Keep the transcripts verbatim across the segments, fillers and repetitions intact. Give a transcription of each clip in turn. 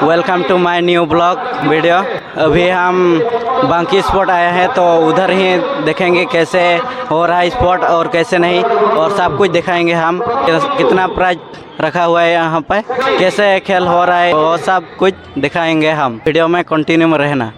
Welcome to my new blog video। अभी हम बांकी स्पोर्ट आए हैं, तो उधर ही देखेंगे कैसे हो रहा है स्पोर्ट और कैसे नहीं, और सब कुछ दिखाएंगे हम। कितना प्राइज रखा हुआ है यहाँ पे, कैसे खेल हो रहा है, वो सब कुछ दिखाएंगे हम। वीडियो में कंटिन्यू में रहना।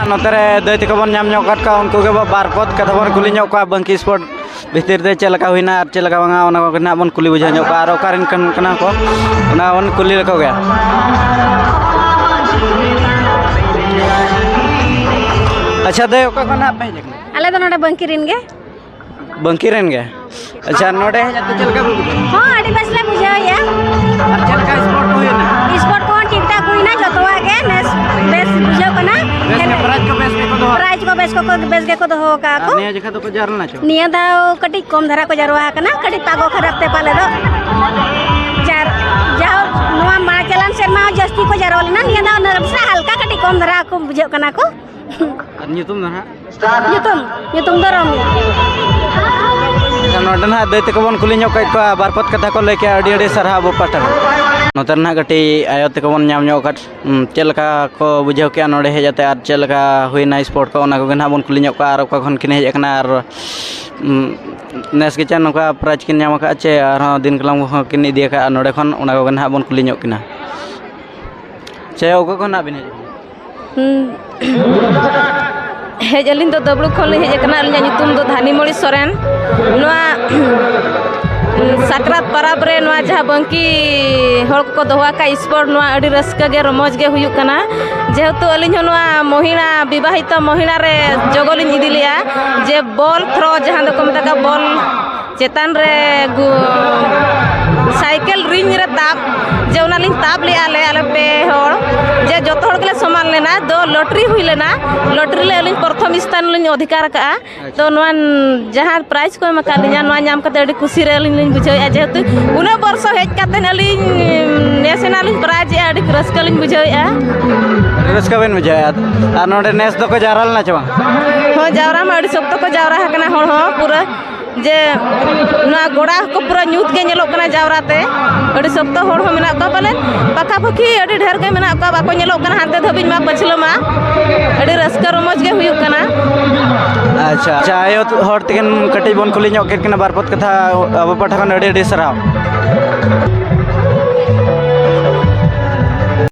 ᱱᱚᱛᱮ ᱨᱮ ᱫᱟᱹᱭ ᱛᱟᱠᱚ ᱵᱚᱱ ᱧᱟᱢ ᱧᱚᱜ ᱟᱠᱟᱫ ᱠᱚᱣᱟ, ᱩᱱᱠᱩ ᱜᱮ ᱵᱟᱨ ᱯᱚᱫ ᱠᱟᱛᱷᱟ ᱵᱚᱱ ᱠᱩᱞᱤ ᱧᱚᱜ ᱠᱚᱣᱟ, ᱵᱟᱝᱠᱤ ᱥᱯᱳᱨᱴ ᱵᱷᱤᱛᱤᱨ ᱛᱮ ᱪᱮᱫ ᱞᱮᱠᱟ ᱦᱩᱭᱱᱟ ᱟᱨ ᱪᱮᱫ ᱞᱮᱠᱟ ᱵᱟᱝᱟ, ᱚᱱᱟ ᱠᱚᱜᱮ ᱱᱟᱦᱟᱜ ᱵᱚᱱ ᱠᱩᱞᱤ ᱵᱩᱡᱷᱟᱹᱣ ᱧᱚᱜ ᱠᱚᱣᱟ᱾ ᱟᱨ ᱚᱠᱟ ᱨᱮᱱ ᱠᱟᱱ ᱠᱟᱱᱟ ᱠᱚ, ᱚᱱᱟ ᱵᱚᱱ ᱠᱩᱞᱤ ᱞᱮᱠᱚ ᱜᱮ᱾ ᱟᱪᱪᱷᱟ ᱫᱟᱹᱭ, ᱚᱠᱟ ᱠᱷᱚᱱ ᱱᱟᱦᱟᱜ ᱯᱮ ᱦᱮᱡ ᱟᱠᱟᱱᱟ? ᱟᱞᱮ ᱫᱚ ᱱᱚᱰᱮ ᱵᱟᱝᱠᱤ ᱨᱮᱱ ᱜᱮ᱾ ᱵᱟᱝᱠᱤ ᱨᱮᱱ ᱜᱮ? ᱟᱪᱪᱷᱟ, ᱱᱚᱰᱮ ᱦᱮᱡ ᱠᱟᱛᱮ ᱪᱮᱫ ᱞᱮᱠᱟ ᱵᱩᱡᱷᱟᱹᱣ? ᱦᱚᱸ, ᱟᱹᱰᱤ ᱵᱮᱥ ᱞᱮ ᱵᱩᱡᱷᱟᱹᱣᱮᱫᱼᱟ᱾ ᱟᱨ ᱪᱮᱫ ᱞᱮᱠᱟ ᱥᱯᱳᱨᱴ ᱠᱚ ᱦᱩᱭᱱᱟ? ᱥᱯᱳᱨᱴ ᱠᱚᱦᱚᱸ ᱴᱷᱤᱠ ᱴᱷᱟᱠ ᱦᱩᱭᱱᱟ, ᱡᱚᱛᱚᱣᱟᱜ ᱜᱮ ᱱᱮᱥ ᱵᱮᱥ ᱵᱩᱡᱷᱟᱹᱣ ᱠᱟᱱᱟ᱾ ᱵᱮᱥ ᱜᱮ, ᱯᱨᱟᱭᱤᱡᱽ ᱠᱚ ᱵᱮᱥ ᱜᱮᱠᱚ ᱫᱚᱦᱚ? ᱯᱨᱟᱭᱤᱡᱽ ᱠᱚ ᱵᱮᱥ ᱠᱚᱠᱚ, ᱵᱮᱥ ᱜᱮᱠᱚ ᱫᱚᱦᱚ ᱟᱠᱟᱫᱼᱟ ᱟᱨ ᱠᱚ᱾ ᱱᱤᱭᱟᱹ ᱡᱚᱠᱷᱟ ᱫᱚᱠᱚ ᱡᱟᱣᱨᱟ ᱞᱮᱱᱟ ᱪᱮ ᱵᱟᱝ? ᱱᱤᱭᱟᱹ ᱫᱷᱟᱣ ᱠᱟᱹᱴᱤᱡ ᱠᱚᱢ ᱫᱷᱟᱨᱟ ᱠᱚ ᱡᱟᱨᱣᱟ ᱟᱠᱟᱱᱟ, ᱠᱟᱹᱴᱤᱡ ᱯᱟᱜᱚ ᱠᱷᱟᱨᱟᱯ ᱛᱮ ᱯᱟᱞᱮ ᱫᱚ᱾ ᱡᱟᱨ-, ᱡᱟᱣ ᱱᱚᱣᱟ ᱢᱟ-, ᱪᱟᱞᱟᱱ ᱥᱮᱨᱢᱟ ᱦᱚᱸ ᱡᱟᱹᱥᱛᱤ ᱠᱚ ᱡᱟᱨᱣᱟ ᱞᱮᱱᱟ, ᱱᱤᱭᱟᱹ ᱫᱷᱟᱣ ᱱᱟᱥᱮ ᱦᱟᱞᱠᱟ ᱠᱟᱹᱴᱤᱡ ᱠᱚᱢ ᱫᱷᱟᱨᱟ ᱠᱚ ᱵᱩᱡᱷᱟᱹᱜ ᱠᱟᱱᱟ ᱠᱚ᱾ ᱟᱨ ᱧᱩᱛᱩᱢ ᱫᱚ ᱱᱟᱦᱟᱜ? ᱧᱩᱛᱩᱢ, ᱧᱩᱛᱩᱢ ᱫᱚ ᱨᱚᱢᱤ᱾ ᱟᱪᱪᱷᱟ, ᱱᱚᱰᱮ ᱱᱟᱦᱟᱜ ᱫᱟᱹᱭ ᱛᱟᱠᱚ ᱵᱚᱱ ᱠᱩᱞᱤ ᱧᱚᱜ ᱠᱮᱫ ᱠᱚᱣᱟ, ᱵᱟᱨ ᱯᱚᱫ ᱠᱟᱛᱷᱟ ᱠᱚ ᱞᱟᱹᱭ ᱠᱮᱜᱼᱟ, ᱟᱹᱰᱤ ᱟᱹᱰᱤ ᱥᱟᱨᱦᱟᱣ ᱟᱵᱚ ᱯᱟᱦᱴᱟ ᱠᱷᱚᱱ᱾ ᱱᱚᱛᱮ ᱨᱮ ᱱᱟᱦᱟᱜ ᱠᱟᱹᱴᱤᱡ ᱟᱭᱳ ᱛᱟᱠᱚ ᱵᱚᱱ ᱧᱟᱢ ᱧᱚᱜ ᱟᱠᱟᱫ, ᱩᱸ, ᱪᱮᱫ ᱞᱮᱠᱟ ᱠᱚ ᱵᱩᱡᱷᱟᱹᱣ ᱠᱮᱜᱼᱟ ᱱᱚᱰᱮ ᱦᱮᱡ ᱠᱟᱛᱮ ᱟᱨ ᱪᱮᱫ ᱞᱮᱠᱟ ᱦᱩᱭᱱᱟ ᱥᱯᱳᱨᱴ ᱠᱚ, ᱚᱱᱟ ᱠᱚᱜᱮ ᱱᱟᱦᱟᱜ ᱵᱚᱱ ᱠᱩᱞᱤ ᱧᱚᱜ ᱠᱚᱣᱟ᱾ ᱟᱨ ᱚᱠᱟ ᱠᱷᱚᱱ ᱠᱤᱱ ᱦᱮᱡ ᱟᱠᱟᱱᱟ ᱟᱨ, ᱩᱸ, ᱱᱮᱥ ᱜᱮ ᱪᱮᱫ ᱱᱚᱝᱠᱟ ᱯᱨᱟᱭᱤᱡᱽ ᱠᱤᱱ ᱧᱟᱢ ᱟᱠᱟᱫᱼᱟ ᱪᱮ ᱟᱨᱦᱚᱸ ᱫᱤᱱ ᱠᱟᱞᱚᱢ ᱦᱚᱸ ᱠᱤᱱ ᱤᱫᱤ ᱟᱠᱟᱫᱼᱟ ᱱᱚᱰᱮ ᱠᱷᱚᱱ, ᱚᱱᱟ ᱠᱚᱜᱮ ᱱᱟᱦᱟᱜ ᱵᱚᱱ ᱠᱩᱞᱤ ᱧᱚᱜ ᱠᱤᱱᱟ᱾ ᱪᱮ ᱚᱠᱟ ᱠᱷᱚᱱ ᱱᱟᱦᱟᱜ ᱵᱤᱱ ᱦᱮᱡ ᱟᱠᱟᱱᱟ? ᱦᱩᱸ᱾ ᱦᱮᱡ ᱟᱹᱞᱤᱧ ᱫᱚ ᱫᱟᱹᱵᱽᱲᱩ ᱠᱷᱚᱱ ᱞᱤᱧ ᱦᱮᱡ ᱟᱠᱟᱱᱟ᱾ ᱟᱹᱞᱤᱧᱟᱜ ᱧᱩᱛᱩᱢ ᱫᱚ ᱫᱷᱟᱱᱤᱢᱚᱬᱤ ᱥᱚᱨᱮᱱ᱾ ᱱᱚᱣᱟ ᱥᱟᱠᱨᱟᱛ ᱯᱟᱨᱟᱵᱽ ᱨᱮ ᱱᱚᱣᱟ ᱡᱟᱦᱟᱸ ᱵᱟᱝᱠᱤ ᱦᱚᱲ ᱠᱚᱠᱚ ᱫᱚᱦᱚ ᱟᱠᱟᱫ ᱥᱯᱳᱨᱴ, ᱱᱚᱣᱟ ᱟᱹᱰᱤ ᱨᱟᱹᱥᱠᱟᱹ ᱜᱮ ᱨᱚᱢᱚᱡᱽ ᱜᱮ ᱦᱩᱭᱩᱜ ᱠᱟᱱᱟ᱾ ᱡᱮᱦᱮᱛᱩ ᱟᱹᱞᱤᱧ ᱦᱚᱸ ᱱᱚᱣᱟ ᱢᱚᱦᱤᱲᱟ, ᱵᱤᱵᱟᱦᱤᱛᱟ ᱢᱚᱦᱤᱲᱟ ᱨᱮ ᱡᱳᱜᱚ ᱞᱤᱧ ᱤᱫᱤ ᱞᱮᱜᱼᱟ, ᱡᱮ ᱵᱚᱞ ᱛᱷᱨᱳ ᱡᱟᱦᱟᱸ ᱫᱚᱠᱚ ᱢᱮᱛᱟᱜ ᱠᱟᱱᱟ, ᱵᱚᱞ ᱪᱮᱛᱟᱱ ᱨᱮ ᱜᱩ-, ᱥᱟᱭᱠᱮᱞ ᱨᱤᱝ ᱨᱮ ᱛᱟᱵ, ᱡᱮ ᱚᱱᱟᱞᱤᱧ ᱛᱟᱵ ᱞᱮᱜᱼᱟ ᱞᱮ, ᱟᱞᱮ ᱯᱮ ᱦᱚᱲ, ᱡᱮ ᱡᱚᱛᱚ ᱦᱚᱲ ᱜᱮᱞᱮ ᱥᱚᱢᱟᱱ ᱞᱮᱱᱟ᱾ ᱫᱚ ᱞᱚᱴᱨᱤ ᱦᱩᱭ ᱞᱮᱱᱟ, ᱞᱚᱴᱨᱤ ᱨᱮ ᱟᱹᱞᱤᱧ ᱯᱨᱚᱛᱷᱚᱢ ᱥᱛᱷᱟᱱ ᱞᱤᱧ ᱚᱫᱷᱤᱠᱟᱨ ᱟᱠᱟᱫᱼᱟ᱾ ᱛᱚ ᱱᱚᱣᱟ ᱡᱟᱦᱟᱸ ᱯᱨᱟᱭᱤᱡᱽ ᱠᱚ ᱮᱢ ᱟᱠᱟᱫ ᱞᱤᱧᱟ, ᱱᱚᱣᱟ ᱧᱟᱢ ᱠᱟᱛᱮ ᱟᱹᱰᱤ ᱠᱩᱥᱤ ᱨᱮ ᱟᱹᱞᱤᱧ ᱞᱤᱧ ᱵᱩᱡᱷᱟᱹᱣᱮᱫᱼᱟ, ᱡᱮᱦᱮᱛᱩ ᱩᱱᱟᱹᱜ ᱵᱚᱨᱥᱚ ᱦᱮᱡ ᱠᱟᱛᱮ ᱟᱹᱞᱤᱧ ᱱᱮᱥ ᱮᱱᱟᱜ ᱞᱤᱧ ᱯᱨᱟᱭᱤᱡᱽ ᱮᱜᱼᱟ, ᱟᱹᱰᱤ ᱨᱟᱹᱥᱠᱟᱹ ᱞᱤᱧ ᱵᱩᱡᱷᱟᱹᱣᱮᱫᱼᱟ᱾ ᱨᱟᱹᱥᱠᱟᱹ ᱵᱮᱱ ᱵᱩᱡᱷᱟᱹᱣᱮᱫᱼᱟ᱾ ᱟᱨ ᱱᱚᱰᱮ ᱱᱮᱥ ᱫᱚᱠᱚ ᱡᱟᱣᱨᱟ ᱞᱮᱱᱟ ᱪᱮ ᱵᱟᱝ? ᱦᱚᱸ, ᱡᱟᱣᱨᱟ ᱢᱟ ᱟᱹᱰᱤ ᱥᱚᱠᱛᱚ ᱠᱚ ᱡᱟᱣᱨᱟ ᱟᱠᱟᱱᱟ ᱦᱚᱲ ᱦᱚᱸ ᱯᱩᱨᱟᱹ᱾ ᱡᱮ ᱱᱚᱣᱟ ᱜᱚᱲᱟ ᱠᱚ ᱯᱩᱨᱟᱹ ᱧᱩᱛ ᱜᱮ ᱧᱮᱞᱚᱜ ᱠᱟᱱᱟ ᱡᱟᱣᱨᱟ ᱛᱮ᱾ ᱟᱹᱰᱤ ᱥᱚᱠᱛᱚ ᱦᱚᱲ ᱦᱚᱸ ᱢᱮᱱᱟᱜ ᱠᱚᱣᱟ ᱯᱟᱞᱮᱱ, ᱯᱟᱠᱷᱟ ᱯᱟᱹᱠᱷᱤ ᱟᱹᱰᱤ ᱰᱷᱮᱨ ᱜᱮ ᱢᱮᱱᱟᱜ ᱠᱚᱣᱟ, ᱵᱟᱠᱚ ᱧᱮᱞᱚᱜ ᱠᱟᱱᱟ ᱦᱟᱱᱛᱮ ᱫᱷᱟᱹᱵᱤᱡ ᱢᱟ ᱯᱟᱹᱪᱷᱞᱟᱹ ᱢᱟ᱾ ᱟᱹᱰᱤ ᱨᱟᱹᱥᱠᱟᱹ ᱨᱚᱢᱚᱡᱽ ᱜᱮ ᱦᱩᱭᱩᱜ ᱠᱟᱱᱟ᱾ ᱟᱪᱪᱷᱟ, ᱟᱪᱪᱷᱟ, ᱟᱭᱳ ᱦᱚᱲ ᱛᱟᱹᱠᱤᱱ ᱠᱟᱹᱴᱤᱡ ᱵᱚᱱ ᱠᱩᱞᱤ ᱧᱚᱜ ᱠᱮᱫ ᱠᱤᱱᱟ ᱵᱟᱨ ᱯᱚᱫ ᱠᱟᱛᱷᱟ᱾ ᱟᱵᱚ ᱯᱟᱦᱴᱟ ᱠᱷᱚᱱ ᱟᱹᱰᱤ ᱟᱹᱰᱤ ᱥᱟᱨᱦᱟᱣ᱾